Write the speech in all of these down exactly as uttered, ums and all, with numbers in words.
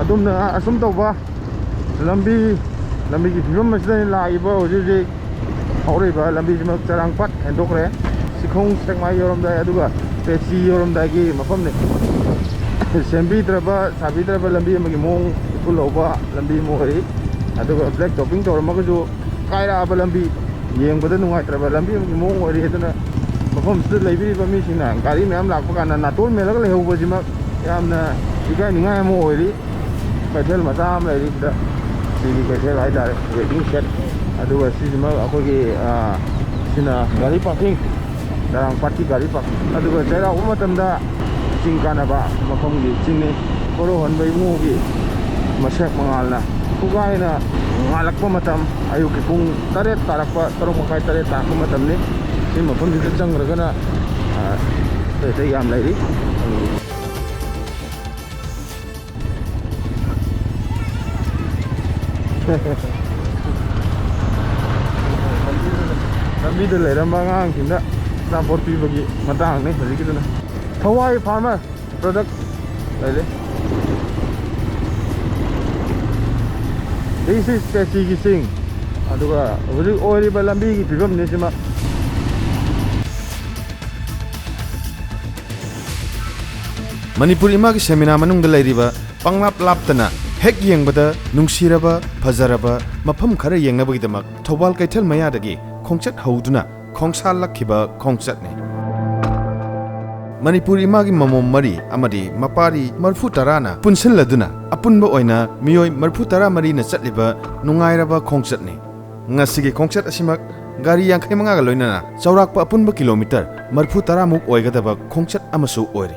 ꯑꯗꯨꯝꯅ ꯑꯁꯨꯝ ꯇꯧꯕ ꯂꯝꯕꯤ, ꯂꯝꯕꯤꯒꯤ ꯐꯤꯕꯝ ꯑꯁꯤꯗ ꯂꯥꯛꯏꯕ ꯍꯧꯖꯤꯛ ꯍꯧꯖꯤꯛ ꯍꯧꯔꯛꯏꯕ ꯂꯝꯕꯤꯁꯤꯃꯛ ꯆꯔꯥꯡꯄꯥꯠ ꯍꯦꯟꯗꯣꯛꯈ꯭ꯔꯦ꯫ ꯁꯤꯈꯣꯡ ꯁꯦꯛꯃꯥꯏ ꯌꯧꯔꯝꯗꯥꯏ, ꯑꯗꯨꯒ ꯄꯦꯆꯤ ꯌꯧꯔꯝꯗꯥꯏꯒꯤ ꯃꯐꯝꯅꯤ꯫ ꯁꯦꯝꯕꯤꯗ꯭ꯔꯕ, ꯁꯥꯕꯤꯗ꯭ꯔꯕ ꯂꯝꯕꯤ ꯑꯃꯒꯤ ꯃꯑꯣꯡ ꯎꯠꯍꯧꯕ ꯂꯝꯕꯤ ꯑꯃ ꯑꯣꯏꯔꯤ꯫ ꯑꯗꯨꯒ black topping ꯇꯧꯔꯝꯃꯒꯁꯨ ꯀꯥꯏꯔꯛꯑꯕ ꯂꯝꯕꯤ, ꯌꯦꯡꯕꯗ ꯅꯨꯡꯉꯥꯏꯇ꯭ꯔꯕ ꯂꯝꯕꯤ ꯑꯃꯒꯤ ꯃꯑꯣꯡ ꯑꯣꯏꯔꯤ꯫ ꯑꯗꯨꯅ ꯃꯐꯝꯁꯤꯗ ꯂꯩꯕꯤꯔꯤꯕ ꯃꯤꯁꯤꯡꯅ ꯒꯥꯔꯤ ꯃꯌꯥꯝ ꯂꯥꯛꯄ ꯀꯥꯟꯗ ꯅꯥꯇꯣꯟ ꯃꯦꯜꯂꯒ ꯂꯩꯍꯧꯕꯁꯤꯃꯛ ꯌꯥꯝꯅ ꯏꯀꯥꯏꯅꯤꯡꯉꯥꯏ ꯑꯃ ꯑꯣꯏꯔꯤ꯫ ꯀꯩꯊꯦꯜ ꯃꯆꯥ ꯑꯃ ꯂꯩꯔꯤ ꯁꯤꯗ, ꯁꯤꯒꯤ ꯀꯩꯊꯦꯜ ꯍꯥꯏꯇꯥꯔꯦ, waiting shed꯫ ꯑꯗꯨꯒ ꯁꯤꯁꯤꯃꯛ ꯑꯩꯈꯣꯏꯒꯤ, ꯑ, ꯁꯤꯅ ꯒꯥꯔꯤ parking, ꯆꯔꯥꯡꯄꯥꯠꯀꯤ ꯒꯥꯔꯤ parking꯫ ꯑꯗꯨꯒ ꯆꯩꯔꯥꯎꯕ ꯃꯇꯝꯗ ꯆꯤꯡ ꯀꯥꯟꯅꯕ ꯃꯐꯝꯒꯤ ꯆꯤꯡꯅꯤ꯫ ꯀꯣꯔꯧꯍꯟꯕ ꯏꯕꯨꯡꯉꯣꯒꯤ ꯃꯁꯦꯛ ꯃꯉꯥꯜꯅ ꯄꯨꯡꯒꯥꯏꯅ ꯉꯥꯜꯂꯛꯄ ꯃꯇꯝ, ꯑꯌꯨꯛꯀꯤ ꯄꯨꯡ ꯇꯔꯦꯠ ꯇꯥꯔꯛꯄ, ꯇꯔꯨꯛ ꯃꯈꯥꯏ, ꯇꯔꯦꯠ ꯇꯥꯔꯛꯄ ꯃꯇꯝꯅꯤ꯫ ꯁꯤ ꯃꯐꯝꯁꯤꯗ ꯆꯪꯈ꯭ꯔꯒꯅ, ꯑ, ꯑꯇꯩ ꯑꯇꯩ ꯌꯥꯝ ꯂꯩꯔꯤ꯫ ꯂꯝꯕꯤꯗ ꯂꯩꯔꯝꯕ ꯑꯉꯥꯡꯁꯤꯡꯗ ꯑꯆꯥꯄꯣꯠ ꯄꯤꯕꯒꯤ ꯃꯇꯥꯡꯅꯤ ꯍꯧꯖꯤꯛꯀꯤꯗꯨꯅ꯫ ꯊꯋꯥꯏ farmer product ꯂꯩꯔꯦ꯫ This is ꯄꯦꯆꯤꯒꯤ ꯆꯤꯡ꯫ ꯑꯗꯨꯒ ꯍꯧꯖꯤꯛ ꯑꯣꯏꯔꯤꯕ ꯂꯝꯕꯤꯒꯤ ꯐꯤꯕꯝꯅꯤ ꯁꯤꯃ꯫ ꯃꯅꯤꯄꯨꯔ ꯏꯃꯥꯒꯤ ꯁꯦꯃꯤꯅꯥ ꯃꯅꯨꯡꯗ ꯂꯩꯔꯤꯕ ꯄꯪꯂꯥꯞ ꯂꯥꯞꯇꯅ ꯍꯦꯛ ꯌꯦꯡꯕꯗ ꯅꯨꯡꯁꯤꯔꯕ, ꯐꯖꯔꯕ ꯃꯐꯝ ꯈꯔ ꯌꯦꯡꯅꯕꯒꯤꯗꯃꯛ ꯊꯧꯕꯥꯜ ꯀꯩꯊꯦꯜ ꯃꯌꯥꯗꯒꯤ ꯈꯣꯡꯆꯠ ꯍꯧꯗꯨꯅ ꯈꯣꯡꯁꯥꯜꯂꯛꯈꯤꯕ ꯈꯣꯡꯆꯠꯅꯤ꯫ ꯃꯅꯤꯄꯨꯔ ꯏꯃꯥꯒꯤ ꯃꯃꯣꯝ ꯃꯔꯤ ꯑꯃꯗꯤ ꯃꯄꯥꯔꯤ ꯃꯔꯐꯨ ꯇꯔꯥꯅ ꯄꯨꯟꯁꯤꯜꯂꯗꯨꯅ ꯑꯄꯨꯟꯕ ꯑꯣꯏꯅ ꯃꯤꯑꯣꯏ ꯃꯔꯐꯨ ꯇꯔꯥ ꯃꯔꯤꯅ ꯆꯠꯂꯤꯕ ꯅꯨꯡꯉꯥꯏꯔꯕ ꯈꯣꯡꯆꯠꯅꯤ꯫ ꯉꯁꯤꯒꯤ ꯈꯣꯡꯆꯠ ꯑꯁꯤꯃꯛ ꯒꯥꯔꯤ ꯌꯥꯡꯈꯩ ꯃꯉꯥꯒ ꯂꯣꯏꯅꯅ ꯆꯥꯎꯔꯥꯛꯄ ꯑꯄꯨꯟꯕ ꯀꯤꯂꯣꯃꯤꯇꯔ ꯃꯔꯐꯨ ꯇꯔꯥꯃꯨꯛ ꯑꯣꯏꯒꯗꯕ ꯈꯣꯡꯆꯠ ꯑꯃꯁꯨ ꯑꯣꯏꯔꯤ꯫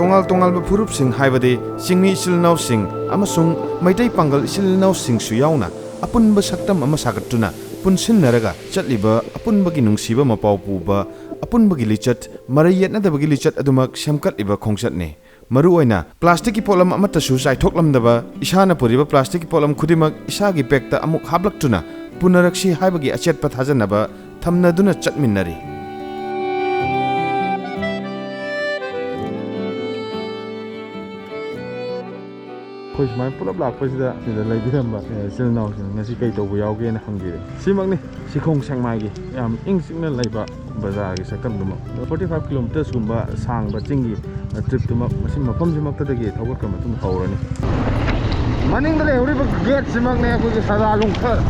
ꯇꯣꯉꯥꯟ ꯇꯣꯉꯥꯟꯕ ꯐꯨꯔꯨꯞꯁꯤꯡ ꯍꯥꯏꯕꯗꯤ ꯆꯤꯡꯃꯤ ꯏꯆꯤꯜ ꯏꯅꯥꯎꯁꯤꯡ ꯑꯃꯁꯨꯡ ꯃꯩꯇꯩ ꯄꯥꯡꯒꯜ ꯏꯆꯤꯜ ꯏꯅꯥꯎꯁꯤꯡꯁꯨ ꯌꯥꯎꯅ ꯑꯄꯨꯟꯕ ꯁꯛꯇꯝ ꯑꯃ ꯁꯥꯒꯠꯇꯨꯅ ꯄꯨꯟꯁꯤꯟꯅꯔꯒ ꯆꯠꯂꯤꯕ ꯑꯄꯨꯟꯕꯒꯤ ꯅꯨꯡꯁꯤꯕ ꯃꯄꯥꯎ ꯄꯨꯕ ꯑꯄꯨꯟꯕꯒꯤ ꯂꯤꯆꯠ, ꯃꯔꯩ ꯌꯦꯠꯅꯗꯕꯒꯤ ꯂꯤꯆꯠ ꯑꯗꯨꯃꯛ ꯁꯦꯝꯒꯠꯂꯤꯕ ꯈꯣꯡꯆꯠꯅꯤ꯫ ꯃꯔꯨꯑꯣꯏꯅ ꯄ꯭ꯂꯥꯁꯇꯤꯛꯀꯤ ꯄꯣꯠꯂꯝ ꯑꯃꯠꯇꯁꯨ ꯆꯥꯏꯊꯣꯛꯂꯝꯗꯕ, ꯏꯁꯥꯅ ꯄꯨꯔꯤꯕ ꯄ꯭ꯂꯥꯁꯇꯤꯛꯀꯤ ꯄꯣꯠꯂꯝ ꯈꯨꯗꯤꯡꯃꯛ ꯏꯁꯥꯒꯤ ꯕꯦꯒꯇ ꯑꯃꯨꯛ ꯍꯥꯞꯂꯛꯇꯨꯅ ꯄꯨꯅꯔꯛꯁꯤ ꯍꯥꯏꯕꯒꯤ ꯑꯆꯦꯠꯄ ꯊꯥꯖꯅꯕ ꯊꯝꯅꯗꯨꯅ ꯆꯠꯃꯤꯟꯅꯔꯤ꯫ ꯑꯩꯈꯣꯏ ꯁꯨꯃꯥꯏꯅ ꯄꯨꯂꯞ ꯂꯥꯛꯄꯁꯤꯗ ꯁꯤꯗ ꯂꯩꯕꯤꯔꯝꯕ, ꯑꯦ, ꯏꯆꯤꯜ ꯏꯅꯥꯎꯁꯤꯡ ꯉꯁꯤ ꯀꯩ ꯇꯧꯕ ꯌꯥꯎꯒꯦꯅ ꯍꯪꯕꯤꯔꯦ꯫ ꯁꯤꯃꯛꯅꯤ, ꯁꯤꯈꯣꯡ ꯁꯦꯛꯃꯥꯏꯒꯤ ꯌꯥꯝ ꯏꯪ ꯆꯤꯛꯅ ꯂꯩꯕ ꯕꯖꯥꯔꯒꯤ ꯁꯛꯇꯝꯗꯨꯃꯛ꯫ Forty five kilometersꯀꯨꯝꯕ ꯁꯥꯡꯕ ꯆꯤꯡꯒꯤ ꯇ꯭ꯔꯤꯞꯇꯨꯃꯛ ꯃꯁꯤ ꯃꯐꯝꯁꯤꯃꯛꯇꯗꯒꯤ ꯊꯧꯒꯠꯈ꯭ꯔ ꯃꯇꯨꯡꯗ ꯍꯧꯔꯅꯤ꯫ ꯃꯅꯤꯡꯗ ꯂꯩꯍꯧꯔꯤꯕ ꯒꯦꯠꯁꯤꯃꯛꯅꯦ ꯑꯩꯈꯣꯏꯒꯤ ꯁꯗꯥ ꯂꯣꯡꯊꯔ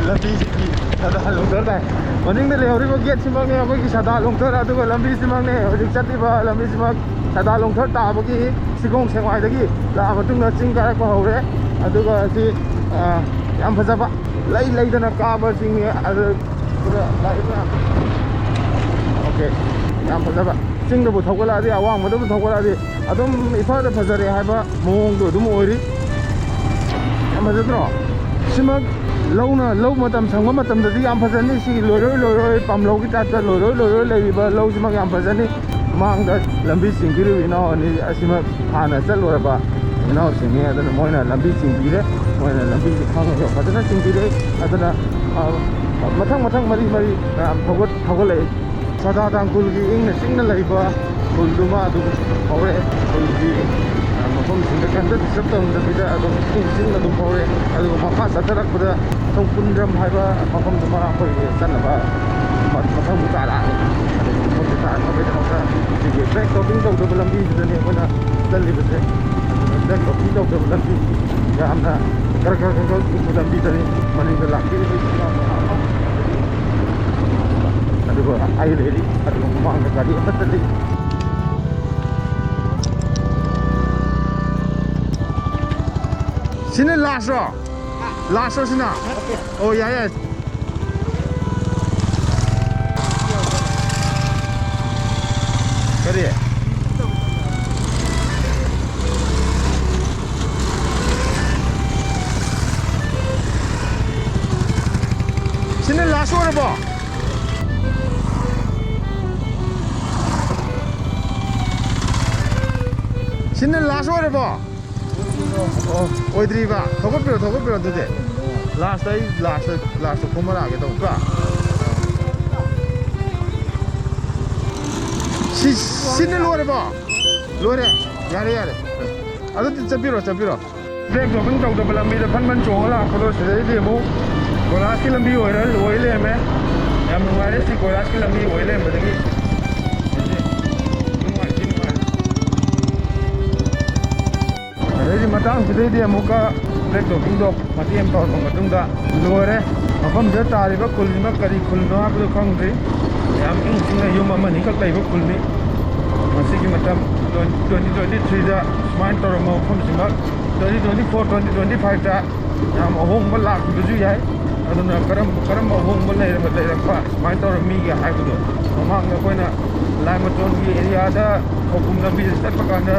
ꯂꯝꯕꯤꯁꯤꯒꯤ, ꯁꯗꯥ ꯂꯣꯡꯊꯔ ꯇꯥꯏ꯫ ꯃꯅꯤꯡꯗ ꯂꯩꯍꯧꯔꯤꯕ ꯒꯦꯠꯁꯤꯃꯛꯅꯦ ꯑꯩꯈꯣꯏꯒꯤ ꯁꯗꯥ ꯂꯣꯡꯊꯔ, ꯑꯗꯨꯒ ꯂꯝꯕꯤꯁꯤꯃꯛꯅꯦ ꯍꯧꯖꯤꯛ ꯆꯠꯂꯤꯕ ꯂꯝꯕꯤꯁꯤꯃꯛ ꯁꯗꯥ ꯂꯣꯡꯊꯔ ꯇꯥꯕꯒꯤ ꯁꯤꯈꯣꯡ ꯁꯦꯛꯃꯥꯏꯗꯒꯤ ꯂꯥꯛꯑ ꯃꯇꯨꯡꯗ ꯆꯤꯡ ꯀꯥꯔꯛꯄ ꯍꯧꯔꯦ꯫ ꯑꯗꯨꯒ ꯁꯤ, ꯑ, ꯌꯥꯝ ꯐꯖꯕ ꯂꯩ ꯂꯩꯗꯅ ꯀꯥꯕ ꯆꯤꯡꯅꯤ꯫ ꯑꯗꯨ ꯁꯤꯗ ꯂꯥꯛꯏ ꯃꯌꯥꯝ꯫ ꯑꯣꯀꯦ, ꯌꯥꯝ ꯐꯖꯕ꯫ ꯆꯤꯡꯗꯕꯨ ꯊꯧꯒꯠꯂꯛꯑꯗꯤ, ꯑꯋꯥꯡꯕꯗꯕꯨ ꯊꯧꯒꯠꯂꯛꯑꯗꯤ ꯑꯗꯨꯝ ꯏꯐꯗ ꯐꯖꯔꯦ ꯍꯥꯏꯕ ꯃꯑꯣꯡꯗꯣ ꯑꯗꯨꯝ ꯑꯣꯏꯔꯤ꯫ ꯌꯥꯝ ꯐꯖꯗ꯭ꯔꯣ? ꯁꯤꯃꯛ ꯂꯧꯅ, ꯂꯧ ꯃꯇꯝ ꯁꯪꯕ ꯃꯇꯝꯗꯗꯤ ꯌꯥꯝ ꯐꯖꯅꯤ꯫ ꯁꯤ ꯂꯣꯏꯔꯣꯏ ꯂꯣꯏꯔꯣꯏ ꯄꯥꯝꯂꯧꯒꯤ ꯇꯥꯏꯞꯇ ꯂꯣꯏꯔꯣꯏ ꯂꯣꯏꯔꯣꯏ ꯂꯩꯔꯤꯕ ꯂꯧꯁꯤꯃꯛ ꯌꯥꯝ ꯐꯖꯅꯤ꯫ ꯃꯃꯥꯡꯗ ꯂꯝꯕꯤ ꯆꯤꯡꯕꯤꯔꯤꯕ ꯏꯅꯥꯎ ꯑꯅꯤ ꯑꯁꯤꯃꯛ ꯍꯥꯟꯅ ꯆꯠꯂꯨꯔꯕ ꯏꯅꯥꯎꯁꯤꯡꯅꯤ꯫ ꯑꯗꯨꯅ ꯃꯣꯏꯅ ꯂꯝꯕꯤ ꯆꯤꯡꯕꯤꯔꯦ, ꯃꯣꯏꯅ ꯂꯝꯕꯤꯁꯦ ꯈꯪꯉꯒ ꯐꯖꯅ ꯆꯤꯡꯕꯤꯔꯦ꯫ ꯑꯗꯨꯅ, ꯑ, ꯃꯊꯪ ꯃꯊꯪ ꯃꯔꯤ ꯃꯔꯤ ꯃꯌꯥꯝ ꯊꯧꯒꯠ-, ꯊꯧꯒꯠꯂꯛꯏ꯫ ꯁꯗꯥ ꯇꯥꯡꯈꯨꯜꯒꯤ ꯏꯪꯅ ꯆꯤꯛꯅ ꯂꯩꯕ ꯈꯨꯜꯗꯨꯃ ꯑꯗꯨꯝ ꯍꯧꯔꯛꯑꯦ꯫ ꯈꯨꯜꯒꯤ, ꯑ, ꯃꯐꯝꯁꯤꯡꯗ ꯀꯩꯝꯇ disturb ꯇꯧꯗꯕꯤꯗ ꯑꯗꯨꯝ ꯏꯪ ꯆꯤꯛꯅ ꯑꯗꯨꯝ ꯍꯧꯔꯛꯑꯦ꯫ ꯑꯗꯨꯒ ꯃꯈꯥ ꯆꯠꯊꯔꯛꯄꯗ ꯁꯣꯝ ꯀꯨꯟꯗ꯭ꯔꯝ ꯍꯥꯏꯕ ꯃꯐꯝꯗꯨꯃ ꯑꯩꯈꯣꯏꯒꯤ ꯆꯠꯅꯕ ꯃ-, ꯃꯊꯧ ꯇꯥꯔꯛꯑꯅꯤ꯫ ꯑꯗꯨꯒ ꯃꯐꯝꯗꯨ ꯇꯥꯔꯛꯅꯕꯒꯤꯗꯃꯛꯇ ꯁꯤꯒꯤ black topping ꯇꯧꯗꯕ ꯂꯝꯕꯤꯁꯤꯗꯅꯦ ꯑꯩꯈꯣꯏꯅ ꯆꯠꯂꯤꯕꯁꯦ꯫ Black topping ꯇꯧꯗꯕ ꯂꯝꯕꯤ, ꯌꯥꯝꯅ ꯀꯔꯛ ꯀꯔꯛ ꯀꯔꯛ ꯀꯔꯛ ꯆꯤꯛꯄ ꯂꯝꯕꯤꯗꯅꯤ ꯃꯅꯤꯡꯗ ꯂꯥꯛꯄꯤꯔꯤꯕ ꯏꯆꯤꯜ ꯏꯅꯥꯎ ꯃꯌꯥꯝ ꯑꯃ꯫ ꯑꯗꯨꯒ ꯑꯩ ꯂꯩꯔꯤ, ꯑꯗꯨꯒ ꯃꯃꯥꯡꯗ ꯒꯥꯔꯤ ꯑꯃ ꯆꯠꯂꯤ꯫ ꯁꯤꯅ lastꯔꯣ? Lastꯔꯣ ꯁꯤꯅ? ꯑꯣ, ꯌꯥꯏ, ꯌꯥꯏ꯫ ꯀꯔꯤ? ꯁꯤꯅ last ꯑꯣꯏꯔꯕꯣ? ꯁꯤꯅ last ꯑꯣꯏꯔꯕꯣ? ꯑꯣ, ꯑꯣꯏꯗ꯭ꯔꯤꯕ? ꯊꯧꯒꯠꯄꯤꯔꯣ, ꯊꯧꯒꯠꯄꯤꯔꯣ ꯑꯗꯨꯗꯤ꯫ Lastꯇ ꯑꯩ lastꯇ, lastꯇ ꯈꯣꯝꯃ ꯂꯥꯛꯑꯒꯦ ꯇꯧꯕ꯫ ꯁꯤ, ꯁꯤꯅ ꯂꯣꯏꯔꯕꯣ? ꯂꯣꯏꯔꯦ꯫ ꯌꯥꯔꯦ, ꯌꯥꯔꯦ꯫ ꯑꯗꯨꯗꯤ ꯆꯠꯄꯤꯔꯣ, ꯆꯠꯄꯤꯔꯣ꯫ ꯕ꯭ꯔꯦꯛ ꯖꯣꯕꯤꯡ ꯇꯧꯗꯕ ꯂꯝꯕꯤꯗ ꯐꯟ ꯐꯟ ꯆꯣꯡꯉ ꯂꯥꯛꯄꯗꯣ, ꯁꯤꯗꯩꯗꯤ ꯑꯃꯨꯛ ꯀꯣꯏꯂꯥꯁꯀꯤ ꯂꯝꯕꯤ ꯑꯣꯏꯔ ꯑꯣꯏ ꯂꯩꯔꯝꯃꯦ꯫ ꯌꯥꯝ ꯅꯨꯡꯉꯥꯏꯔꯦ ꯁꯤ ꯀꯣꯏꯂꯥꯁꯀꯤ ꯂꯝꯕꯤ ꯑꯣꯏ ꯂꯩꯔꯝꯕꯗꯒꯤ꯫ ꯅꯨꯡꯉꯥꯏ, ꯊꯤ ꯅꯨꯡꯉꯥꯏ꯫ ꯑꯗꯩꯗꯤ ꯃꯇꯥꯡꯁꯤꯗꯩꯗꯤ ꯑꯃꯨꯛꯀ ꯕ꯭ꯔꯦꯛ ꯖꯣꯕꯤꯡꯗꯣ ꯃꯇꯦꯛ ꯑꯃ ꯇꯧꯔꯕ ꯃꯇꯨꯡꯗ ꯂꯣꯏꯔꯦ꯫ ꯃꯐꯝꯁꯤꯗ ꯇꯥꯔꯤꯕ ꯈꯨꯜꯁꯤꯅ ꯀꯔꯤ ꯈꯨꯜꯅꯣ ꯍꯥꯏꯕꯗꯨ ꯈꯪꯗ꯭ꯔꯤ꯫ ꯌꯥꯝ ꯏꯪ ꯆꯤꯛꯅ ꯌꯨꯝ ꯑꯃꯅꯤꯈꯛ ꯂꯩꯕ ꯈꯨꯜꯅꯤ꯫ ꯃꯁꯤꯒꯤ ꯃꯇꯝ twenty twenty-threeꯗ ꯁꯨꯃꯥꯏꯅ ꯇꯧꯔꯝꯕ ꯃꯐꯝꯁꯤꯃꯛ twenty twenty-four, twenty twenty-fiveꯇ ꯌꯥꯝ ꯑꯍꯣꯡꯕ ꯂꯥꯛꯈꯤꯕꯁꯨ ꯌꯥꯏ꯫ ꯑꯗꯨꯅ ꯀꯔꯝ-, ꯀꯔꯝꯕ ꯑꯍꯣꯡꯕ ꯂꯩꯔꯕ, ꯂꯩꯔꯛꯄ ꯁꯨꯃꯥꯏꯅ ꯇꯧꯔꯝꯃꯤꯒꯦ ꯍꯥꯏꯕꯗꯣ ꯃꯃꯥꯡꯗ ꯑꯩꯈꯣꯏꯅ ꯂꯥꯏꯃꯇꯣꯟꯒꯤ ꯑꯦꯔꯤꯌꯥꯗ ꯈꯧꯄꯨꯝ ꯂꯝꯕꯤꯗ ꯆꯠꯄ ꯀꯥꯟꯗ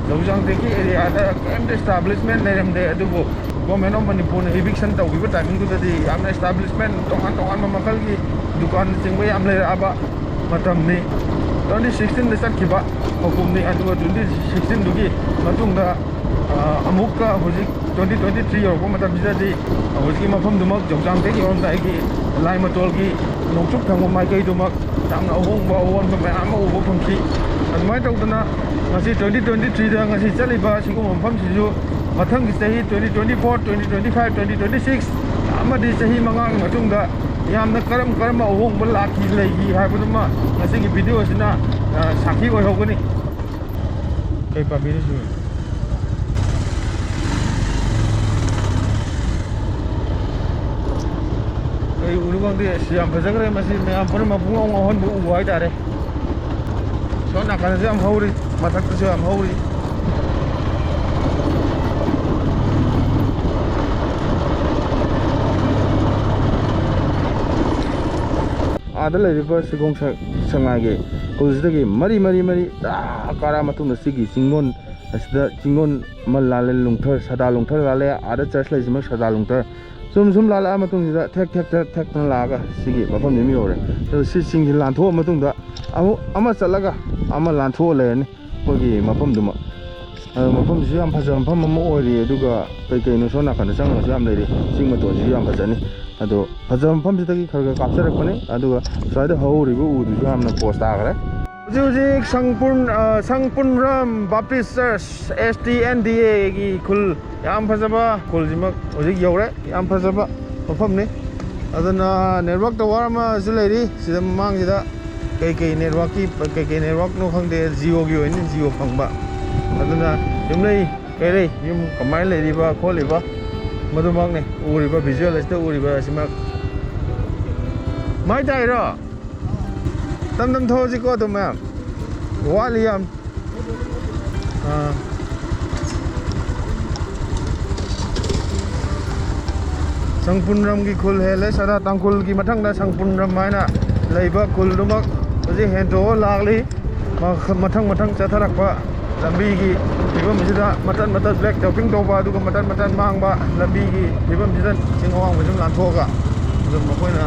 ꯖꯧꯖꯥꯡꯇꯦꯛꯀꯤ ꯑꯦꯔꯤꯌꯥꯗ ꯀꯔꯤꯝꯇ ꯏꯁꯇꯥꯕ꯭ꯂꯤꯁꯃꯦꯟ ꯂꯩꯔꯝꯗꯦ꯫ ꯑꯗꯨꯕꯨ ꯒꯣꯔꯃꯦꯟ ꯑꯣꯐ ꯃꯅꯤꯄꯨꯔꯅ ꯏꯚꯤꯛꯁꯟ ꯇꯧꯈꯤꯕ ꯇꯥꯏꯃꯤꯡꯗꯨꯗꯗꯤ ꯌꯥꯝꯅ ꯏꯁꯇꯥꯕ꯭ꯂꯤꯁꯃꯦꯟ ꯇꯣꯉꯥꯟ ꯇꯣꯉꯥꯟꯕ ꯃꯈꯜꯒꯤ ꯗꯨꯀꯥꯟꯅꯆꯤꯡꯕ ꯌꯥꯝ ꯂꯩꯔꯛꯑꯕ ꯃꯇꯝꯅꯤ꯫ Twenty sixteenꯗ ꯆꯠꯈꯤꯕ ꯈꯧꯄꯨꯝꯅꯤ꯫ ꯑꯗꯨꯒ twenty sixteenꯗꯨꯒꯤ ꯃꯇꯨꯡꯗ, ꯑ, ꯑꯃꯨꯛꯀ ꯍꯧꯖꯤꯛ twenty twenty-three ꯌꯧꯔꯛꯄ ꯃꯇꯝꯁꯤꯗꯗꯤ ꯍꯧꯖꯤꯛꯀꯤ ꯃꯐꯝꯗꯨꯃꯛ ꯖꯧꯖꯥꯡꯇꯦꯛ ꯌꯧꯔꯝꯗꯥꯏꯒꯤ ꯂꯥꯏꯃꯇꯣꯜꯒꯤ ꯅꯣꯡꯆꯨꯞ ꯊꯪꯕ ꯃꯥꯏꯀꯩꯗꯨꯃꯛ ꯌꯥꯝꯅ ꯑꯍꯣꯡꯕ ꯑꯑꯣꯟꯕ ꯃꯌꯥꯝ ꯑꯃ ꯎꯕ ꯐꯪꯈꯤ꯫ ꯑꯗꯨꯃꯥꯏꯅ ꯇꯧꯗꯅ ꯉꯁꯤ twenty twenty-threeꯗ ꯉꯁꯤ ꯆꯠꯂꯤꯕ ꯁꯤꯒꯨꯝꯕ ꯃꯐꯝꯁꯤꯁꯨ ꯃꯊꯪꯒꯤ ꯆꯍꯤ twenty twenty-four, twenty twenty-five, twenty twenty-six ꯑꯃꯗꯤ ꯆꯍꯤ ꯃꯉꯥꯒꯤ ꯃꯇꯨꯡꯗ ꯌꯥꯝꯅ ꯀꯔꯝ ꯀꯔꯝꯕ ꯑꯍꯣꯡꯕ ꯂꯥꯛꯈꯤ, ꯂꯩꯈꯤ ꯍꯥꯏꯕꯗꯨꯃ ꯉꯁꯤꯒꯤ ꯚꯤꯗꯤꯑꯣ ꯑꯁꯤꯅ, ꯑ, ꯁꯥꯈꯤ ꯑꯣꯏꯍꯧꯒꯅꯤ꯫ ꯀꯩ ꯄꯥꯝꯕꯤꯅꯣ ꯁꯤꯕꯣ? ꯀꯩ ꯎꯅꯣ ꯈꯪꯗꯦ꯫ ꯑꯁ, ꯌꯥꯝ ꯐꯖꯈ꯭ꯔꯦ꯫ ꯃꯁꯤ ꯃꯌꯥꯝ ꯄꯨꯝꯅꯃꯛ ꯄꯨꯡꯉꯧ ꯉꯧꯍꯟꯕ ꯎ ꯍꯥꯏꯇꯥꯔꯦ꯫ ꯁꯣꯝ ꯅꯥꯀꯟꯗꯁꯨ ꯌꯥꯝ ꯍꯧꯔꯤ, ꯃꯊꯛꯇꯁꯨ ꯌꯥꯝ ꯍꯧꯔꯤ꯫ ꯑꯥꯗ ꯂꯩꯔꯤꯕ ꯁꯤꯒꯣꯡ ꯁ-, ꯁꯉꯥꯏꯒꯤ ꯈꯨꯜꯁꯤꯗꯒꯤ ꯃꯔꯤ, ꯃꯔꯤ, ꯃꯔꯤ, ꯑꯥ, ꯀꯥꯔꯛꯑ ꯃꯇꯨꯡꯗ ꯁꯤꯒꯤ ꯆꯤꯡꯂꯣꯟ ꯑꯁꯤꯗ ꯆꯤꯡꯂꯣꯟ ꯑꯃ ꯂꯥꯜꯂꯦ, ꯂꯨꯡꯊꯔ, ꯁꯗꯥ ꯂꯨꯡꯊꯔ ꯂꯥꯜꯂꯦ꯫ ꯑꯥꯗ ꯆꯔꯆ ꯂꯩꯁꯤꯃ ꯁꯗꯥ ꯂꯨꯡꯊꯔ꯫ ꯁꯨꯝ ꯁꯨꯝ ꯂꯥꯜꯂꯛꯑ ꯃꯇꯨꯡꯁꯤꯗ ꯊꯦꯛ ꯊꯦꯛ ꯊꯦꯛ ꯊꯦꯛꯇꯅ ꯂꯥꯛꯑꯒ ꯁꯤꯒꯤ ꯃꯐꯝꯁꯤ ꯑꯃ ꯌꯧꯔꯦ꯫ ꯑꯗꯣ ꯁꯤ ꯆꯤꯡꯁꯤ ꯂꯥꯟꯊꯣꯛꯑ ꯃꯇꯨꯡꯗ ꯑꯃꯨꯛ ꯑꯃ ꯆꯠꯂꯒ ꯑꯃ ꯂꯥꯟꯊꯣꯛꯑ ꯂꯩꯔꯅꯤ ꯑꯩꯈꯣꯏꯒꯤ ꯃꯐꯝꯗꯨꯃ꯫ ꯑꯗꯣ ꯃꯐꯝꯁꯤꯁꯨ ꯌꯥꯝ ꯐꯖꯕ ꯃꯐꯝ ꯑꯃ ꯑꯣꯏꯔꯤ꯫ ꯑꯗꯨꯒ ꯀꯩ ꯀꯩꯅꯣ ꯁꯣꯝ ꯅꯥꯀꯟꯗ ꯆꯪꯉꯒꯁꯨ ꯌꯥꯝ ꯂꯩꯔꯤ꯫ ꯆꯤꯡ ꯃꯇꯣꯟꯁꯤꯁꯨ ꯌꯥꯝ ꯐꯖꯅꯤ꯫ ꯑꯗꯣ ꯐꯖꯕ ꯃꯐꯝꯁꯤꯗꯒꯤ ꯈꯔ ꯈꯔ ꯀꯥꯞꯆꯔꯛꯄꯅꯤ꯫ ꯑꯗꯨꯒ ꯁ꯭ꯋꯥꯏꯗ ꯍꯧꯔꯤꯕ ꯎꯗꯨꯁꯨ ꯌꯥꯝꯅ ꯄꯣꯁ ꯇꯥꯈ꯭ꯔꯦ꯫ ꯍꯧꯖꯤꯛ ꯍꯧꯖꯤꯛ ꯁꯪꯄꯨꯟ, ꯑ, ꯁꯪꯄꯨꯟꯔꯝ baptise church, S T N D A ꯒꯤ ꯈꯨꯜ, ꯌꯥꯝ ꯐꯖꯕ ꯈꯨꯜꯁꯤꯃꯛ ꯍꯧꯖꯤꯛ ꯌꯧꯔꯦ꯫ ꯌꯥꯝ ꯐꯖꯕ ꯃꯐꯝꯅꯤ꯫ ꯑꯗꯨꯅ network tower ꯑꯃꯁꯨ ꯂꯩꯔꯤ ꯁꯤꯗ ꯃꯃꯥꯡꯁꯤꯗ꯫ ꯀꯩꯀꯩ network ꯀꯤ, ꯀꯩꯀꯩ network ꯅꯣ ꯈꯪꯗꯦ, Jio ꯒꯤ ꯑꯣꯏꯅꯤ, Jio ꯐꯪꯕ꯫ ꯑꯗꯨꯅ ꯌꯨꯝꯂꯩ ꯀꯩꯔꯩ, ꯌꯨꯝ ꯀꯃꯥꯏꯅ ꯂꯩꯔꯤꯕ ꯈꯣꯠꯂꯤꯕ, ꯃꯗꯨꯃꯛꯅꯤ ꯎꯔꯤꯕ, visual ꯑꯁꯤꯗ ꯎꯔꯤꯕ ꯑꯁꯤꯃꯛ꯫ ꯃꯥꯏ ꯇꯥꯏꯔꯣ? ꯇꯝ ꯇꯝ ꯊꯧꯔꯁꯤꯀꯣ ꯑꯗꯨꯝ ꯃꯌꯥꯝ꯫ ꯋꯥꯠꯂꯤ ꯌꯥꯝ꯫ ꯑꯥ꯫ ꯁꯪꯄꯨꯟꯔꯝꯒꯤ ꯈꯨꯜ ꯍꯦꯜꯂꯦ꯫ ꯁꯗꯥ ꯇꯥꯡꯈꯨꯜꯒꯤ ꯃꯊꯪꯗ ꯁꯪꯄꯨꯟꯔꯝ ꯍꯥꯏꯅ ꯂꯩꯕ ꯈꯨꯜꯗꯨꯃꯛ ꯍꯧꯖꯤꯛ ꯍꯦꯟꯇꯣꯛꯑ ꯂꯥꯛꯂꯤ꯫ ꯃꯈ-, ꯃꯊꯪ ꯃꯊꯪ ꯆꯠꯊꯔꯛꯄ ꯂꯝꯕꯤꯒꯤ ꯐꯤꯕꯝꯁꯤꯗ ꯃꯇꯠ ꯃꯇꯠ black topping ꯇꯧꯕ, ꯑꯗꯨꯒ ꯃꯇꯠ ꯃꯇꯠ ꯃꯥꯡꯕ ꯂꯝꯕꯤꯒꯤ ꯐꯤꯕꯝꯁꯤꯗ ꯆꯤꯡ ꯑꯋꯥꯡꯕ ꯁꯨꯝ ꯂꯥꯟꯊꯣꯛꯑꯒ ꯑꯗꯨꯝ ꯃꯈꯣꯏꯅ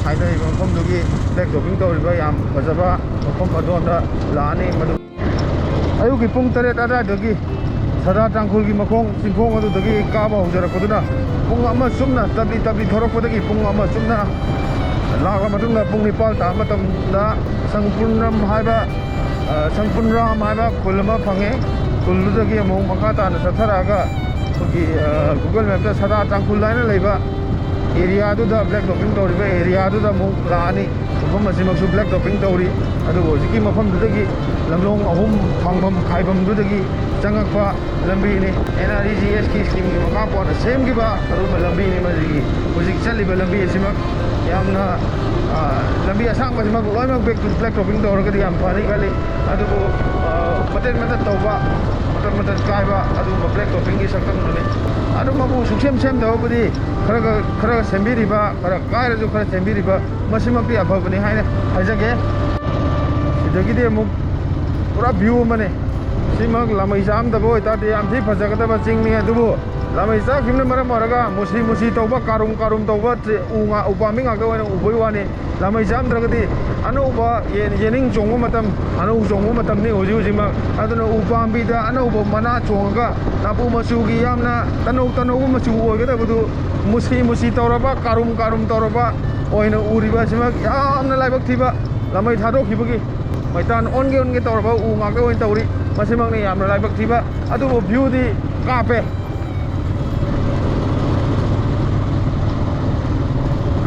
ꯍꯥꯏꯅꯔꯤꯕ ꯃꯐꯝꯗꯨꯒꯤ black topping ꯇꯧꯔꯤꯕ ꯌꯥꯝ ꯐꯖꯕ ꯃꯐꯝ ꯑꯗꯣꯝꯗ ꯂꯥꯛꯑꯅꯤ꯫ ꯃꯗꯨ ꯑꯌꯨꯛꯀꯤ ꯄꯨꯡ ꯇꯔꯦꯠ ꯑꯗꯨꯋꯥꯏꯗꯒꯤ ꯁꯗꯥ ꯇꯥꯡꯈꯨꯜꯒꯤ ꯃꯈꯣꯡ ꯆꯤꯡꯈꯣꯡ ꯑꯗꯨꯗꯒꯤ ꯀꯥꯕ ꯍꯧꯖꯔꯛꯄꯗꯨꯅ ꯄꯨꯡ ꯑꯃ ꯆꯨꯞꯅ ꯇꯞꯂꯤ ꯇꯞꯂꯤ ꯊꯧꯔꯛꯄꯗꯒꯤ ꯄꯨꯡ ꯑꯃ ꯆꯨꯞꯅ ꯂꯥꯛꯂ ꯃꯇꯨꯡꯗ ꯄꯨꯡ ꯅꯤꯄꯥꯜ ꯇꯥꯕ ꯃꯇꯝꯗ ꯁꯪꯄꯨꯟꯔꯝ ꯍꯥꯏꯕ, ꯑ, ꯁꯪꯄꯨꯟꯔꯥꯝ ꯍꯥꯏꯕ ꯈꯨꯜ ꯑꯃ ꯐꯪꯉꯦ꯫ ꯈꯨꯜꯗꯨꯗꯒꯤ ꯑꯃꯨꯛ ꯃꯈꯥ ꯇꯥꯅ ꯆꯠꯊꯔꯛꯑꯒ ꯑꯩꯈꯣꯏꯒꯤ, ꯑ, Google Map ꯇ ꯁꯗꯥ ꯇꯥꯡꯈꯨꯜ ꯍꯥꯏꯅ ꯂꯩꯕ area ꯗꯨꯗ black topping ꯇꯧꯔꯤꯕ area ꯗꯨꯗ ꯑꯃꯨꯛ ꯂꯥꯛꯑꯅꯤ꯫ ꯃꯐꯝ ꯑꯁꯤꯃꯛꯁꯨ black topping ꯇꯧꯔꯤ꯫ ꯑꯗꯨꯕꯨ ꯍꯧꯖꯤꯛꯀꯤ ꯃꯐꯝꯗꯨꯗꯒꯤ ꯂꯝꯂꯣꯡ ꯑꯍꯨꯝ ꯐꯪꯐꯝ ꯈꯥꯏꯐꯝꯗꯨꯗꯒꯤ ꯆꯪꯉꯛꯄ ꯂꯝꯕꯤꯅꯤ꯫ NREGS ꯀꯤ scheme ꯒꯤ ꯃꯈꯥ ꯄꯣꯟꯅ ꯁꯦꯝꯈꯤꯕ ꯑꯗꯨꯒꯨꯝꯕ ꯂꯝꯕꯤꯅꯤ ꯃꯁꯤꯒꯤ꯫ ꯍꯧꯖꯤꯛ ꯆꯠꯂꯤꯕ ꯂꯝꯕꯤ ꯑꯁꯤꯃꯛ ꯌꯥꯝꯅ, ꯑ, ꯂꯝꯕꯤ ꯑꯁꯥꯡꯕꯁꯤꯃꯛ ꯂꯣꯏꯅꯃꯛ black, black topping ꯇꯧꯔꯒꯗꯤ ꯌꯥꯝ ꯐꯅꯤ ꯈꯜꯂꯤ꯫ ꯑꯗꯨꯕꯨ, ꯑ, ꯃꯇꯠ ꯃꯇꯠ ꯇꯧꯕ, ꯃꯇꯠ ꯃꯇꯠ ꯀꯥꯏꯕ ꯑꯗꯨꯒꯨꯝꯕ black topping ꯒꯤ ꯁꯛꯇꯝꯗꯨꯅꯤ꯫ ꯑꯗꯨꯃꯛꯄꯨ ꯁꯨꯡꯁꯦꯝ ꯁꯦꯝꯗꯕꯕꯨꯗꯤ ꯈꯔ ꯈꯔ, ꯈꯔ ꯁꯦꯝꯕꯤꯔꯤꯕ, ꯈꯔ ꯀꯥꯏꯔꯁꯨ ꯈꯔ ꯁꯦꯝꯕꯤꯔꯤꯕ, ꯃꯁꯤꯃꯛꯇꯤ ꯑꯐꯕꯅꯤ ꯍꯥꯏꯅ ꯍꯥꯏꯖꯒꯦ꯫ ꯁꯤꯗꯒꯤꯗꯤ ꯑꯃꯨꯛ ꯄꯨꯔꯥ view ꯑꯃꯅꯦ꯫ ꯁꯤꯃꯛ ꯂꯥꯃꯩ ꯆꯥꯝꯗꯕ ꯑꯣꯏꯇꯥꯔꯗꯤ ꯌꯥꯝ ꯊꯤ ꯐꯖꯒꯗꯕ ꯆꯤꯡꯅꯤ, ꯑꯗꯨꯕꯨ ꯂꯥꯃꯩ ꯆꯥꯈꯤꯕꯅ ꯃꯔꯝ ꯑꯣꯏꯔꯒ ꯃꯨꯁꯤ ꯃꯨꯁꯤ ꯇꯧꯕ, ꯀꯥꯔꯨꯝ ꯀꯥꯔꯨꯝ ꯇꯧꯕ, ꯇ꯭ꯔꯦ-, ꯎ ꯉꯥ-, ꯎꯄꯥꯝꯕꯤ ꯉꯥꯛꯇ ꯑꯣꯏꯅ ꯎꯕꯩ ꯋꯥꯅꯤ꯫ ꯂꯥꯃꯩ ꯆꯥꯝꯗ꯭ꯔꯒꯗꯤ ꯑꯅꯧꯕ ꯌꯦꯟ-, ꯌꯦꯅꯤꯡ ꯆꯣꯡꯕ ꯃꯇꯝ, ꯑꯅꯧ ꯆꯣꯡꯕ ꯃꯇꯝꯅꯤ ꯍꯧꯖꯤꯛ ꯍꯧꯖꯤꯛꯃꯛ꯫ ꯑꯗꯨꯅ ꯎ ꯄꯥꯝꯕꯤꯗ ꯑꯅꯧꯕ ꯃꯅꯥ ꯆꯣꯡꯉꯒ ꯅꯥꯄꯨ ꯃꯆꯨꯒꯤ ꯌꯥꯝꯅ ꯇꯅꯧ ꯇꯅꯧꯕ ꯃꯆꯨ ꯑꯣꯏꯒꯗꯕꯗꯨ ꯃꯨꯁꯤ ꯃꯨꯁꯤ ꯇꯧꯔꯕ, ꯀꯥꯔꯨꯝ ꯀꯥꯔꯨꯝ ꯇꯧꯔꯕ ꯑꯣꯏꯅ ꯎꯔꯤꯕ ꯑꯁꯤꯃꯛ ꯌꯥꯝꯅ ꯂꯥꯏꯕꯛ ꯊꯤꯕ꯫ ꯂꯥꯃꯩ ꯊꯥꯗꯣꯛꯈꯤꯕꯒꯤ ꯃꯩꯇꯥꯟ ꯑꯣꯟꯒꯦ ꯑꯣꯟꯒꯦ ꯇꯧꯔꯕ ꯎ ꯉꯥꯛꯇ ꯑꯣꯏꯅ ꯇꯧꯔꯤ꯫ ꯃꯁꯤꯃꯛꯅꯤ ꯌꯥꯝꯅ ꯂꯥꯏꯕꯛ ꯊꯤꯕ, ꯑꯗꯨꯕꯨ ꯚ꯭ꯌꯨꯗꯤ ꯀꯥꯞꯄꯦ꯫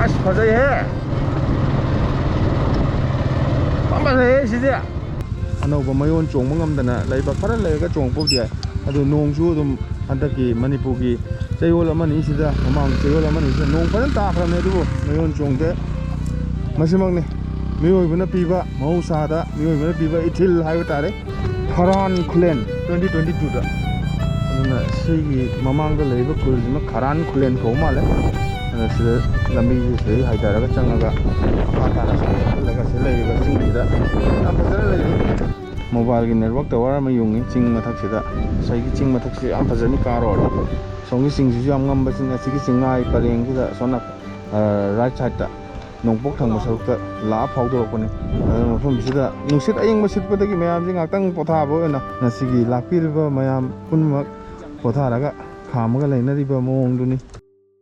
ꯑꯁ, ꯐꯖꯩꯍꯦ꯫ ꯌꯥꯝ ꯐꯖꯩꯍꯦ ꯁꯤꯗꯤ꯫ ꯑꯅꯧꯕ ꯃꯌꯣꯟ ꯆꯣꯡꯕ ꯉꯝꯗꯅ ꯂꯩꯕ ꯈꯔ ꯂꯩꯔꯒ ꯆꯣꯡꯉꯛꯄꯕꯨꯗꯤ ꯌꯥꯏ꯫ ꯑꯗꯨ ꯅꯣꯡꯁꯨ ꯑꯗꯨꯝ ꯍꯟꯗꯛꯀꯤ ꯃꯅꯤꯄꯨꯔꯒꯤ ꯆꯌꯣꯜ ꯑꯃꯅꯤꯁꯤꯗ, ꯃꯃꯥꯡ ꯆꯌꯣꯜ ꯑꯃꯅꯤꯁꯤꯗ ꯅꯣꯡ ꯐꯖꯅ ꯇꯥꯈ꯭ꯔꯕꯅꯦ, ꯑꯗꯨꯕꯨ ꯃꯌꯣꯟ ꯆꯣꯡꯗꯦ꯫ ꯃꯁꯤꯃꯛꯅꯤ ꯃꯤꯑꯣꯏꯕꯅ ꯄꯤꯕ, ꯃꯍꯧꯁꯥꯗ ꯃꯤꯑꯣꯏꯕꯅ ꯄꯤꯕ ꯏꯊꯤꯜ ꯍꯥꯏꯕ ꯇꯥꯔꯦ꯫ ꯈꯔꯥꯟ ꯈꯨꯂꯦꯟ twenty twenty twoꯗ꯫ ꯑꯗꯨꯅ ꯁꯤꯒꯤ ꯃꯃꯥꯡꯗ ꯂꯩꯔꯤꯕ ꯈꯨꯜꯁꯤꯃ ꯈꯔꯥꯟ ꯈꯨꯂꯦꯟ ꯀꯧꯕ ꯃꯥꯜꯂꯦ꯫ ꯑꯗ ꯁꯤꯗ ꯂꯝꯕꯤꯁꯦ ꯁꯤꯗꯒꯤ ꯍꯥꯏꯊꯔꯒ ꯆꯪꯉꯒ ꯃꯈꯥ ꯇꯥꯅ ꯁꯨꯝ ꯆꯠꯂꯒ ꯁꯤꯗ ꯂꯩꯔꯤꯕ ꯆꯤꯡꯁꯤꯗ ꯌꯥꯝ ꯐꯖꯅ ꯂꯩꯔꯤ꯫ ꯃꯣꯕꯥꯏꯜꯒꯤ ꯅꯦꯠꯋꯥꯛ ꯇꯋꯥꯔ ꯑꯃ ꯌꯨꯡꯉꯤ ꯆꯤꯡ ꯃꯊꯛꯁꯤꯗ꯫ ꯉꯁꯥꯏꯒꯤ ꯆꯤꯡ ꯃꯊꯛꯁꯦ ꯌꯥꯝ ꯐꯖꯅꯤ ꯀꯥꯔꯣ꯫ ꯁꯣꯝꯒꯤ ꯆꯤꯡꯁꯤꯁꯨ ꯌꯥꯝ ꯉꯝꯕ ꯆꯤꯡ, ꯑꯁꯤꯒꯤ ꯆꯤꯡꯉꯥꯏ ꯄꯔꯦꯡꯁꯤꯗ ꯁꯣꯝꯅ, ꯑ, ꯔꯥꯏꯠ ꯁꯥꯏꯠꯇ ꯅꯣꯡꯄꯣꯛ ꯊꯪꯕ ꯁꯔꯨꯛꯇ ꯂꯥꯛꯑ ꯐꯥꯎꯗꯣꯔꯛꯄꯅꯤ꯫ ꯑꯗꯨꯅ ꯃꯐꯝꯁꯤꯗ ꯅꯨꯡꯁꯤꯠ ꯑꯌꯤꯡꯕ ꯁꯤꯠꯄꯗꯒꯤ ꯃꯌꯥꯝꯁꯦ ꯉꯥꯛꯇꯪ ꯄꯣꯊꯥꯕ ꯑꯣꯏꯅ ꯉꯁꯤꯒꯤ ꯂꯥꯛꯄꯤꯔꯤꯕ ꯃꯌꯥꯝ ꯄꯨꯝꯅꯃꯛ ꯄꯣꯊꯥꯔꯒ ꯈꯥꯝꯃꯒ ꯂꯩꯅꯔꯤꯕ ꯃꯑꯣꯡꯗꯨꯅꯤ꯫